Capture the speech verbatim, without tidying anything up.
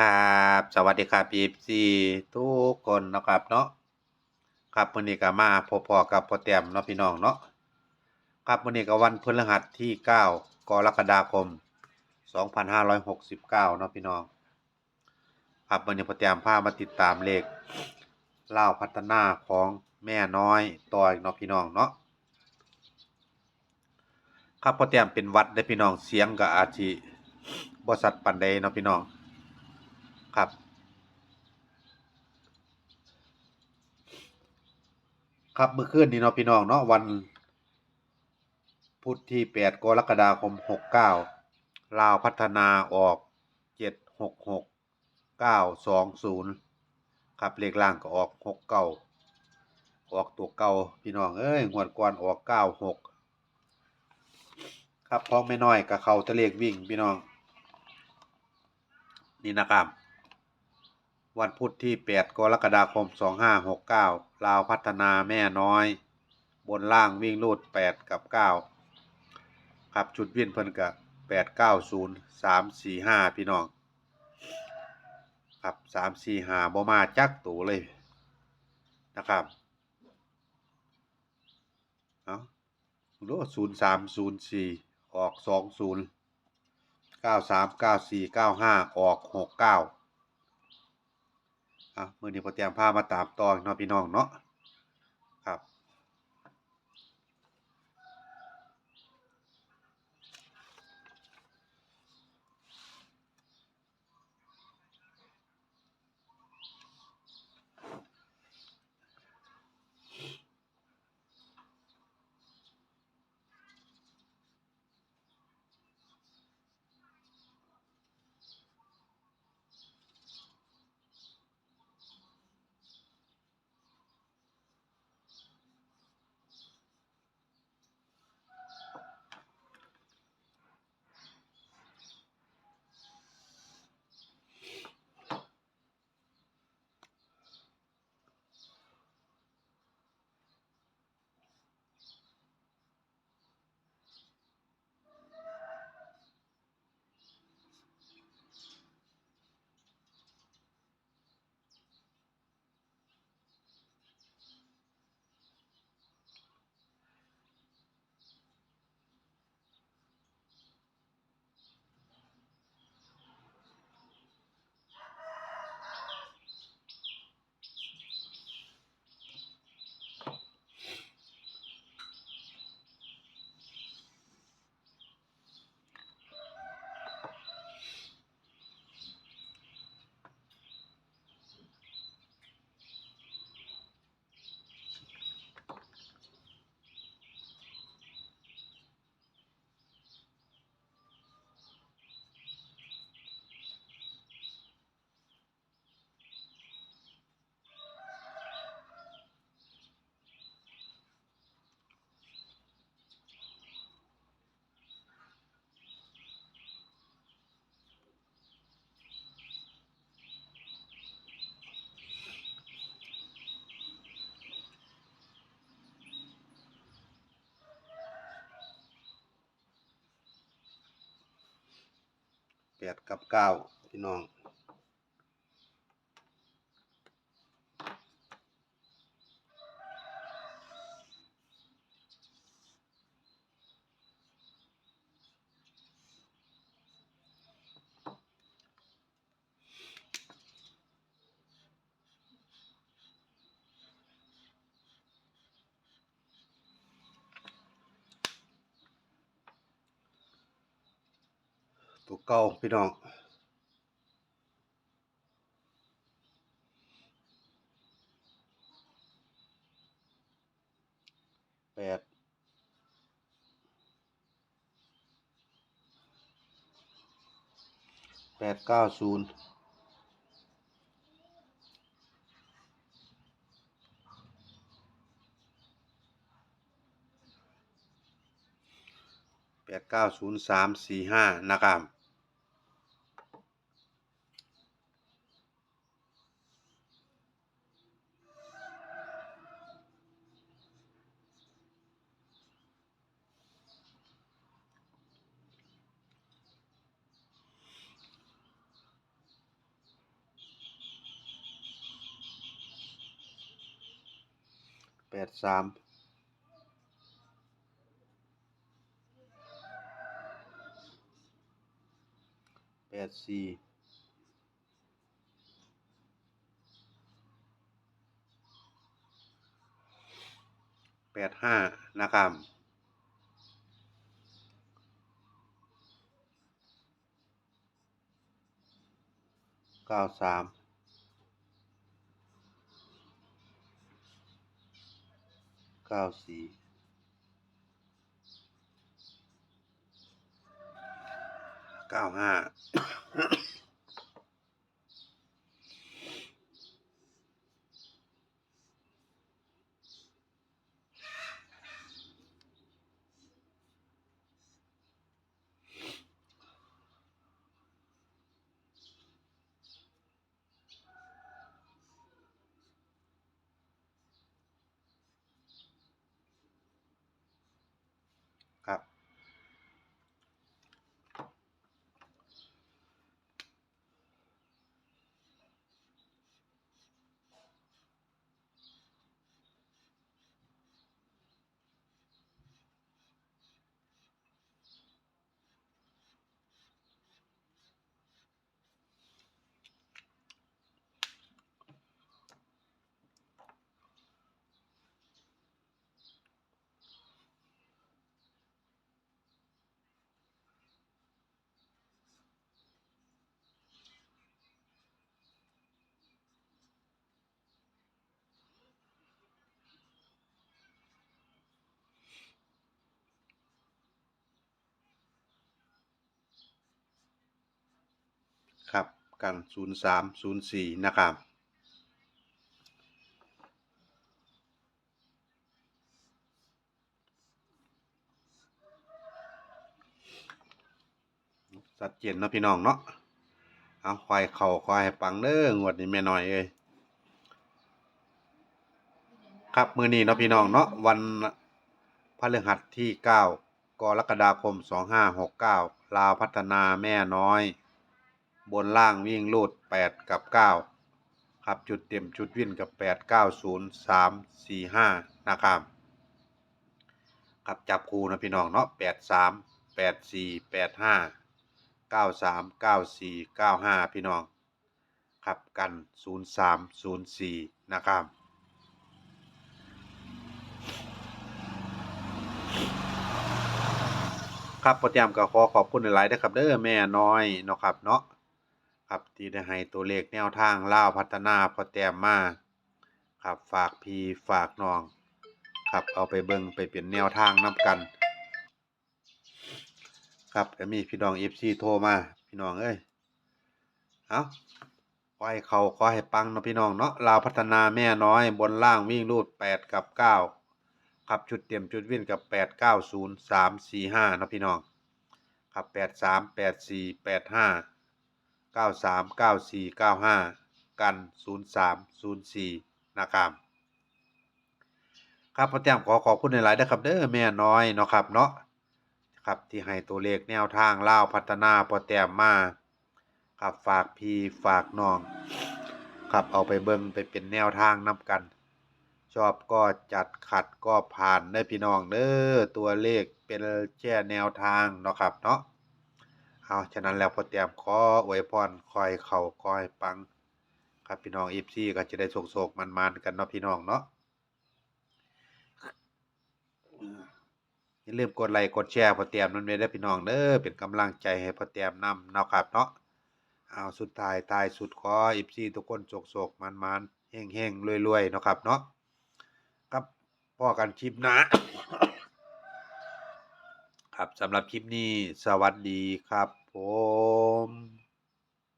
ครับ สวัสดีครับ เอฟซี ทุกคนนะครับเนาะ ครับ มื้อนี้ก็มาพบพ้อกับพ่อแต้มเนาะพี่น้องเนาะ ครับ มื้อนี้ก็วันพฤหัสที่เก้า กรกฎาคม สองพันห้าร้อยหกสิบเก้าเนาะพี่น้อง ครับ มื้อนี้พ่อแต้มพามาติดตามเลขลาวพัฒนาของแม่น้อยต่ออีกเนาะพี่น้องเนาะ ครับ พ่อแต้มเป็นหวัดเด้อพี่น้อง เสียงก็อาจสิบ่ชัดปานใดเนาะพี่น้อง ครับ ครับ มื้อคืนนี้เนาะพี่น้องเนาะ วันพุธที่แปด กรกฎาคม หกเก้า ลาวพัฒนาออก เจ็ดหกหก เก้าสองศูนย์ ครับ เลขล่างก็ออก หกเก้า ออกตัวเก่าพี่น้องเอ้ย งวดก่อนออก เก้าหก ครับ ของแม่น้อยก็เข้าแต่เลขวิ่งพี่น้อง นี่นะครับ วันพุธที่แปด กรกฎาคม สองห้าหกเก้า ลาวพัฒนาแม่น้อย บนล่างวิ่งรูด แปด กับ เก้า ครับ ชุดวินเพิ่นก็ แปดเก้าศูนย์ สามสี่ห้า พี่น้อง ครับ สามสี่ห้า บ่มาจักตัวเลยนะครับ เอ้า โอ้ ศูนย์สามศูนย์สี่ ออก สองศูนย์ เก้าสาม เก้าสี่ เก้าห้า ออก หกเก้า อ่ะ มื้อนี้พ่อแต้มพามาตามต่อเนาะพี่น้องเนาะ ครับแปดกับเก้าพี่น้อง ตัวเก่าพี่น้อง แปด แปดเก้าศูนย์ แปดเก้าศูนย์ สามสี่ห้า นะครับ เ ดสาม แปดสี่ แปดห้า นะครับ เก้าสาม เก้าสี่ เก้าห้า ครับ ครับ กัน ศูนย์สาม ศูนย์สี่ นะครับ ชัดเจนเนาะพี่น้องเนาะ เอา ขอให้เข้า ขอให้ปังเด้อ งวดนี้แม่น้อยเอ้ย ครับ มื้อนี้เนาะพี่น้องเนาะ วันพฤหัสที่เก้า กรกฎาคม สองห้าหกเก้า ลาวพัฒนาแม่น้อย บนล่างวิ่งรูด แปด กับ เก้า ครับ ชุดเต็มชุดวินกับ แปด เก้า ศูนย์ สาม สี่ ห้า นะครับ ครับ จับคู่นะพี่น้องเนาะ แปดสาม แปดสี่ แปดห้า เก้าสาม เก้าสี่ เก้าห้า พี่น้อง ครับ กัน ศูนย์สาม ศูนย์สี่ นะครับ ครับ พ่อแต้มก็ขอขอบคุณหลายๆเด้อครับเด้อ แม่น้อยเนาะครับเนาะ ครับ ที่ได้ให้ตัวเลขแนวทางลาวพัฒนาพ่อแต้มมา ครับ ฝากพี่ฝากน้อง ครับ เอาไปเบิ่งไปเป็นแนวทางนำกัน ครับ ก็มีพี่น้อง เอฟซี โทรมา พี่น้องเอ้ย เอา ขอให้เข้า ขอให้ปังเนาะพี่น้องเนาะ ลาวพัฒนาแม่น้อย บนล่างวิ่งรูด แปด กับ เก้า ครับ ชุดเต็มชุดวินกับ แปด เก้า ศูนย์ สาม สี่ ห้า เนาะพี่น้อง ครับ แปดสาม แปดสี่ แปดห้า เก้าสาม เก้าสี่ เก้าห้า กัน ศูนย์สาม ศูนย์สี่ นะครับ ครับ พ่อแต้มขอขอบคุณหลายๆเด้อครับเด้อ แม่น้อยเนาะครับเนาะ ครับ ที่ให้ตัวเลขแนวทางลาวพัฒนาพ่อแต้มมา ครับ ฝากพี่ฝากน้อง ครับ เอาไปเบิ่งไปเป็นแนวทางนำกัน ชอบก็จัด ขัดก็ผ่านเด้อพี่น้องเด้อ ตัวเลขเป็นแค่แนวทางเนาะครับเนาะ เอา ฉะนั้นแล้วพ่อแต้มขออวยพร ขอให้เข้า ขอให้ปัง ครับ พี่น้อง เอฟซี ก็จะได้โชคๆหมานๆกันเนาะพี่น้องเนาะ อย่าลืมกดไลค์กดแชร์พ่อแต้มนำเด้อพี่น้องเด้อ เป็นกำลังใจให้พ่อแต้มนำเนาะครับเนาะ เอา สุดท้ายท้ายสุดขอ เอฟซี ทุกคนโชคๆหมานๆ เฮงๆรวยๆเนาะครับเนาะ ครับ พ้อกันคลิปหน้า ครับ สำหรับคลิปนี้ สวัสดีครับผม